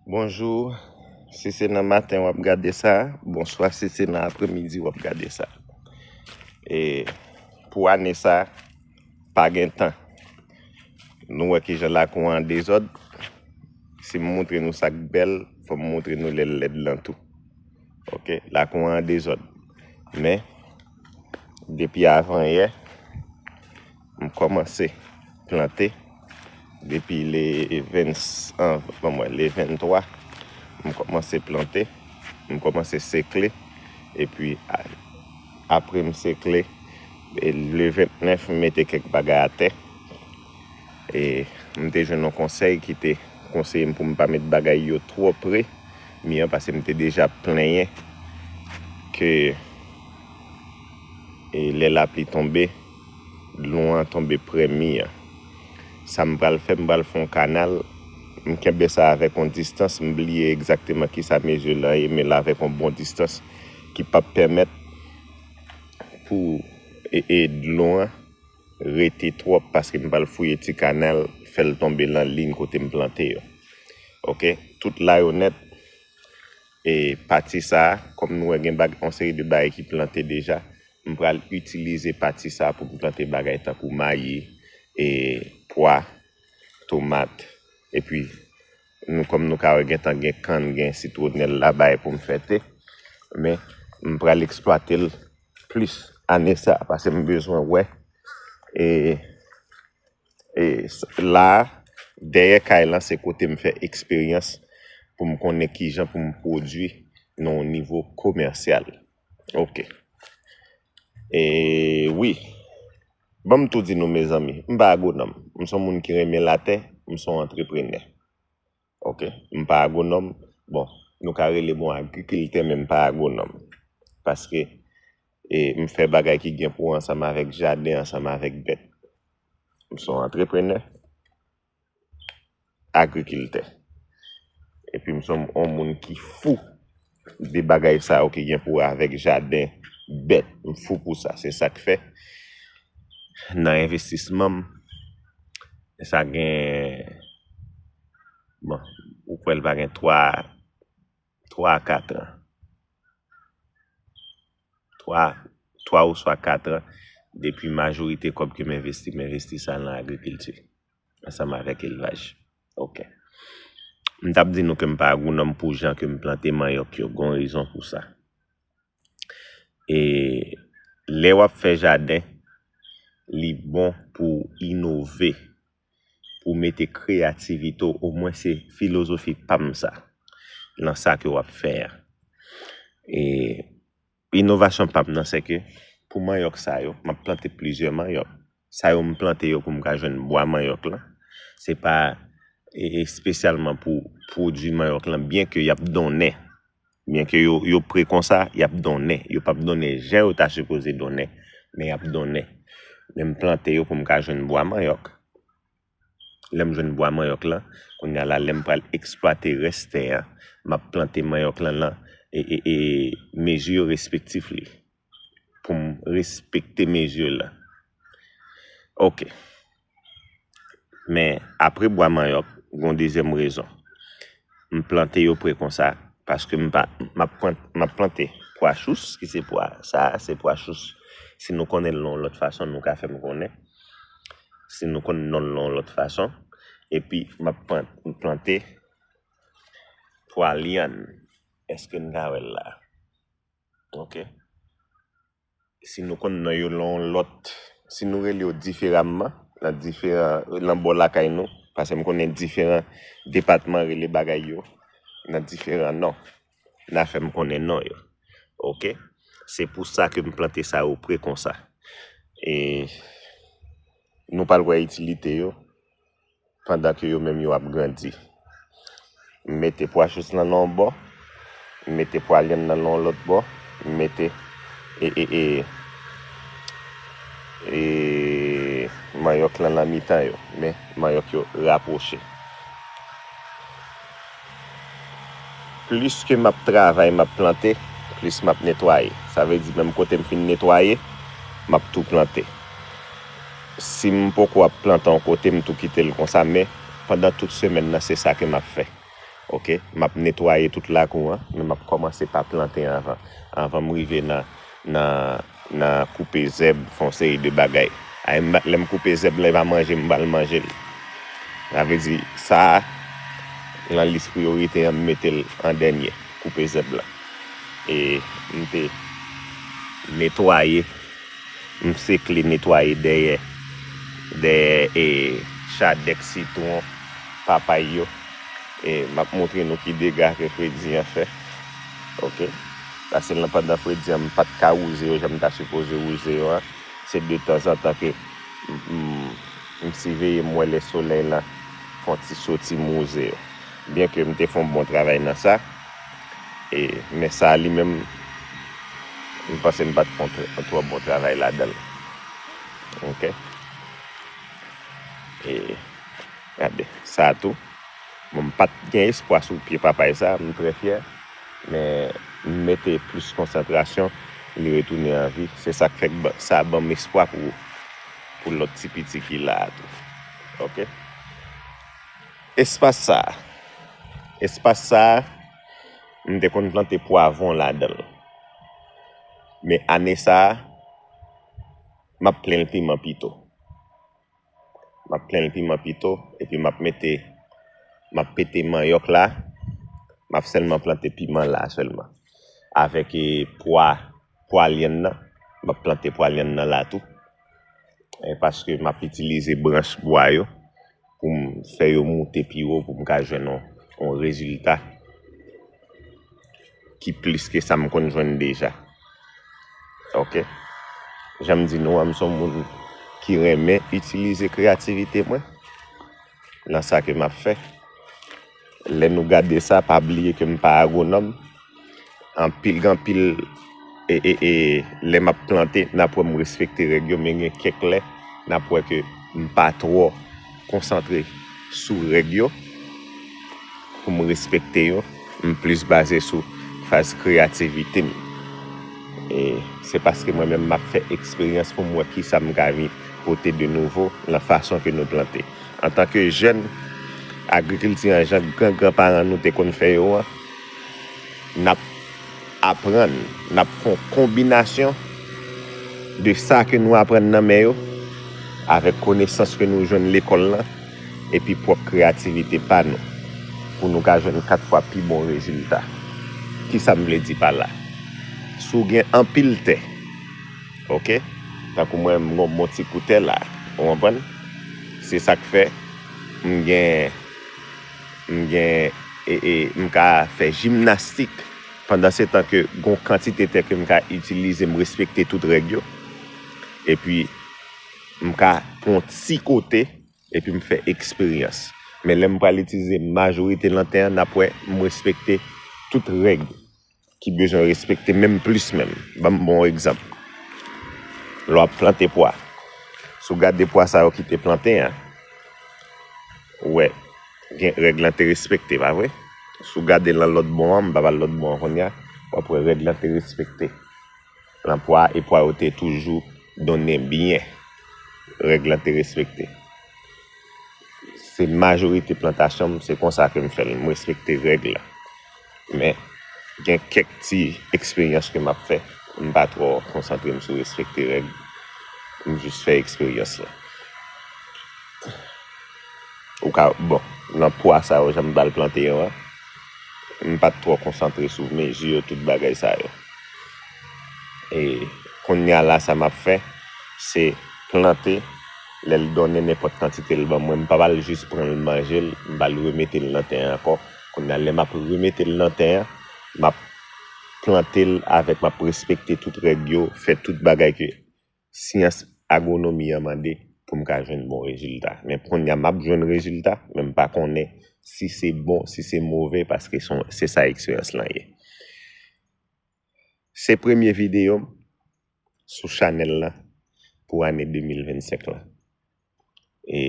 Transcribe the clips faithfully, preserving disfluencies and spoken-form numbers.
Bonjou, si se nan maten w ap gade sa, bonswa si se nan apremidi w ap gade sa. E pou ane sa, pa gen tan. Nou wè kijan lakou an an dezòd. Si m moutre nou sa k bèl, fò m moutre nou lè l lèd lan tou. Ok, lakou an an dezòd. Men, depi avan yè, m kòmanse plante. Depi le ven, an, ban mwen, le venntwa, m kòmanse plante. M kòmanse sekle. Epi, a- apre m sekle, e le ventnèf, m mete kèk bagay atè. E m te jwenn yon konsèy ki te konseye m pou m pa met bagay yo twò pre mi an, paske m te deja plenyen ke, e lè lapli tonbe, dlo an tonbe pre mi an. Sa m pral fè, m pral fè yon kanal. M kenbe sa avèk yon distans, m bliye egzakteman kisa mezi lan ye, men l avèk yon bon distans ki p ap pèmèt pou, e, e dlo an rete twòp, paske m pral fouye ti kanal, fè l tonbe nan liy kote m plante yo. Ok, tout la yo nèt. E pati sa a, kòm nou wè gen bag- yon seri de bagay ki plante deja, m pral itilize pati sa a pou m plante bagay tankou mayi, e pwa, tomat, epi nou, kòm nou ka wè, gentan gen kann, gen sitwonèl la bay pou m fè te. Men m pral eksplwate l plis ane sa a, paske m bezwen wè, e, e s- la a, dèyè kay lan, se kote m fè eksperyans pou m konnen kijan pou m pwodui nan yon nivo komèsyal. Ok. E wi. Ban m tou di nou, mezanmi, m pa agwonòm. M se yon moun ki renmen latè, m se yon antreprenè. Ok, m pa agwonòm. Bon, nou ka rele m yon agrikiltè, men m pa agwonòm. Paske, e, m fè bagay ki gen pou wè ansanm avèk jaden, ansanm avèk bèt. M se yon antreprenè, agrikiltè. Epi m se yon, yon moun ki fou de bagay sa yo ki gen pou wè avèk jaden, bèt. M fou pou sa. Se sa k fè, nan envestisman m, sa gen, bon, ou kwè l pa gen twa, twa a kat an. Twa, twa oswa kat an, depi majorite kòb ke m envesti, m envesti sa nan agrikilti, ansanm avèk elvaj. Ok. M t ap di nou ke m pa agwonòm pou jan ke m plante manyòk yo. Gon rezon pou sa. E lè w ap fè jaden, li bon pou inove, pou mete kreyativite w, omwen se filozofi pa m sa, nan sa ke w ap fè a. E inovasyon pa m nan, se ke pou manyòk sa yo, m ap plante plizyè manyòk. Sa yo m plante yo pou m ka jwenn bwa manyòk lan. Se pa, e, espesyalman pou pwodui manyòk lan, byen ke y ap donnen. Byen ke yo, yo pre konsa, y ap donnen. Yo p ap donnen jan yo ta sipoze donnen, men y ap donnen. Men m plante yo pou m ka jwenn bwa manyòk. Lè m jwenn bwa manyòk lan, kounye a la, lè m pral eksplwate rès tè a, m ap plante manyòk lan nan, e, e, e mezi yo respektif li. Pou m respekte mezi lan. Ok. Men apre bwa manyòk, gon dezyèm rezon. M plante yo pre konsa, paske m pa, m ap pran- m ap plante pwa chous, ki se pwa, sa a, se pwa chous. Si nou konnen l yon lòt fason, nou ka fè m konnen. Si nou konn non l yon lòt fason. Epi, m ap pran- m plante pwa lyann. Èske n ka wè l la? Ok. Si nou konn non yo lan yon lòt, si nou rele yo diferaman, nan diferan, nan bò lakay nou, paske m konnen diferan depatman rele bagay yo nan diferan non. N a fè m konnen non yo. Ok? Se pou sa ke m plante sa yo pre konsa. E nou pral wè itilite yo pandan ke yo menm yo ap grandi. M mete pwa chous lan nan yon bò, m mete pwa lyann nan nan yon lòt bò, m mete e, e, e, e manyòk lan nan mitan yo, men manyòk yo rapwoche. Plis ke m ap travay, m ap plante, plis m ap netwaye. Sa vle di, menm kote m fin netwaye, m ap tou plante. Si m poko ap plante yon kote, m tou kite l konsa, men pandan tout semèn nan, se sa ke m ap fè. Ok, m ap netwaye tout lakou an, men m ap kòmanse pa plante anvan. Anvan m rive nan, nan, nan koupe zèb, fè yon seri de bagay. Ay, m, lè m koupe zèb la, e pa manje m pral manje l. Sa vle di, sa a, nan lis priyorite an, m mete l an dènye, koupe zèb la. E m te netwaye, m sekle netwaye dèyè, dèyè, e, chadèk, sitwon, papay yo. E m ap montre nou ki dega ke fredi an fè. Ok. Paske nan, pandan fredi an, m pa t ka wouze yo jan m ta sipoze wouze yo an. Se detanzantan ke m, m, m siveye, m wè lè solèy lan fè yon ti soti, m wouze yo. Byen ke m te fè yon bon travay nan sa, e, men sa a li menm, m panse m pa t fè yon tr-, yon twò bon travay ladan l. Ok. E, gade, sa a tou. Bon, m pa t gen espwa sou pye papay sa, m trè fyè. Men m mete plis konsantrasyon, li retounen an vi. Se sa k fè k ba-, sa ban m espwa pou, pou lòt ti piti ki la a tou. Ok? Espas sa a, espas sa a, m te konn plante pwavwon ladan l. Men ane sa a, m ap plen l piman pito. M ap plen l piman pito, epi m ap mete, m ap pete manyòk la, m ap sèlman plante piman la sèlman. Avèk, e, pwa, pwa lyann nan, m ap plante pwa lyann nan la tou. E, paske m ap itilize branch bwa yo pou m fè yo moute pi wo, pou m ka jwenn yon, yon rezilta ki plis ke sa m konn jwenn deja. Ok? Jan m di nou an, m se yon moun ki renmen itilize kreyativite mwen nan sa ke m ap fè. Lè nou gade sa, pa bliye ke m pa agwonòm. Anpil, gen anpil, e, e, e, lè m ap plante, n ap wè m respekte règ yo, men gen kèk lè, n ap wè ke m pa twò konsantre sou règ yo pou m respekte yo. M plis baze sou faz kreyativite m. E se paske mwen menm m ap fè eksperyans pou m wè kisa m ka vin pote de nouvo nan fason ke nou plante. Antanke jèn, agrikilti an, jan gran gran paran nou te konn fè yo an, n ap aprann, n ap fè yon konbinasyon de sa ke nou aprann nan men yo, avèk konesans ke nou jwenn lekòl lan, epi pwòp kreyativite pa nou, pou nou ka jwenn kat fwa pi bon rezilta. Kisa m vle di pa la? Si w gen anpil tè, ok? Tankou mwen, m gon bon ti kou tè la, ou konprann? Se sa k fè m gen, m gen, e, e, m ka fè jimnastik. Pandan se tan ke gon kantite tè ke m ka itilize, m respekte tout règ yo. Epi, m ka pran yon ti kote, epi m fè eksperyans. Men lè m pral itilize majorite lan tè an, n ap wè m respekte tout règ ki bezwen respekte, menm plis menm. Ban m bon egzanp. Lè w ap plante pwa, si w gade pwa sa yo ki te plante an, ou wè, gen règ lan te respekte, pa vre? Si w gade lan lòt bò an, m pa pral lòt bò an kounye a, w ap wè règ lan te respekte. Lan pwa, e pwa yo te toujou donnen byen. Règ lan te respekte. Se majorite plantasyon m, se konsa ke m fè l. M respekte règ la. Men, gen kèk ti eksperyans ke m ap fè. M pa twò konsantre m sou respekte règ. M jis fè eksperyans la. Ou ka, bon, nan pwa sa yo, jan m pral plante yo an, m pa t twò konsantre sou mezi yo, tout bagay sa yo. E kounye a la, sa m ap fè, se plante, lè l donnen nenpòt kantite l ban mwen, m pa pral jis pran l manje l, m pral remete l nan tè an ankò. Kounye a, lè m ap remete l nan tè an, m ap plante l avèk, m ap respekte tout règ yo, fè tout bagay ke syans agwonomi an mande pou m ka jwenn bon rezilta. Men kounye a, m ap jwenn rezilta, men m pa konnen si se bon, si se move, paske se, se sa eksperyans lan ye. Se premye videyo m sou chanèl la pou ane de mil vennsenk la. E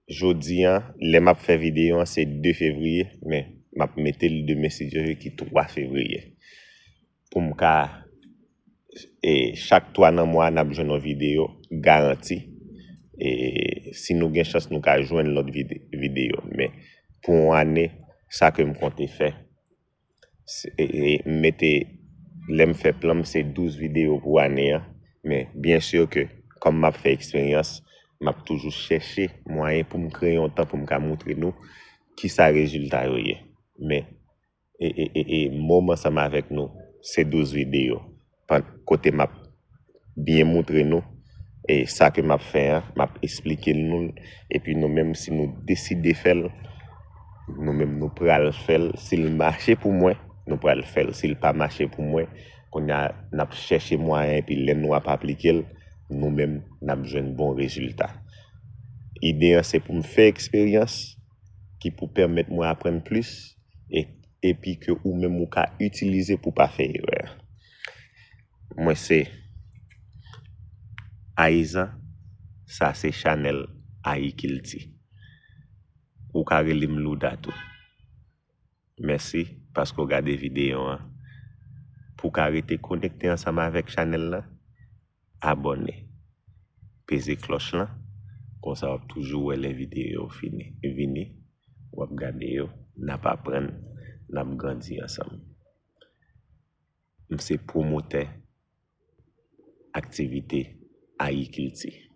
jodi a, lè m ap fè videyo an, se de fevriye, men m ap mete l demen, si Dye vle, ki twa fevriye. Pou m ka, e, chak twa nan mwa, n ap jwenn yon videyo garanti. E si nou gen chans, nou ka jwenn lòt vide-, videyo. Men pou yon ane, sa ke m konte fè. Se- e- e- m mete, lè m fè plan m, se douz videyo pou ane an. Men byen si ke kòm m ap fè eksperyans, m ap toujou chèche mwayen pou m kreye yon tan pou m ka montre nou kisa rezilta yo ye. Men e, e, e, e, mo m ansanm avèk nou, se douz videyo. Kote m ap byen montre nou e sa ke m ap fè an, m ap esplike nou l. Epi nou menm, si nou deside fè l, nou menm nou pral fè l. Si l mache pou mwen, nou pral fè l. Si l pa mache pou mwen, kounye a n ap chèche mwayen, epi lè nou ap aplike l, nou menm n ap jwenn bon rezilta. Ide an se pou m fè eksperyans ki pou pèmèt mwen aprann plis e epi ke ou menm ou ka itilize pou pa fè erè. Mwen se Ayizan, sa se chanèl Ayikilti. Ou ka rele m Louda tou. Mèsi paske w gade videyo an. Pou w ka rete konekte ansanm avèk chanèl la, abòne. Peze klòch lan, konsa w ap toujou wè lè videyo yo fini, vini, w ap gade yo, n ap aprann, n ap grandi ansanm. M se pwomotè aktivite Ayikilti.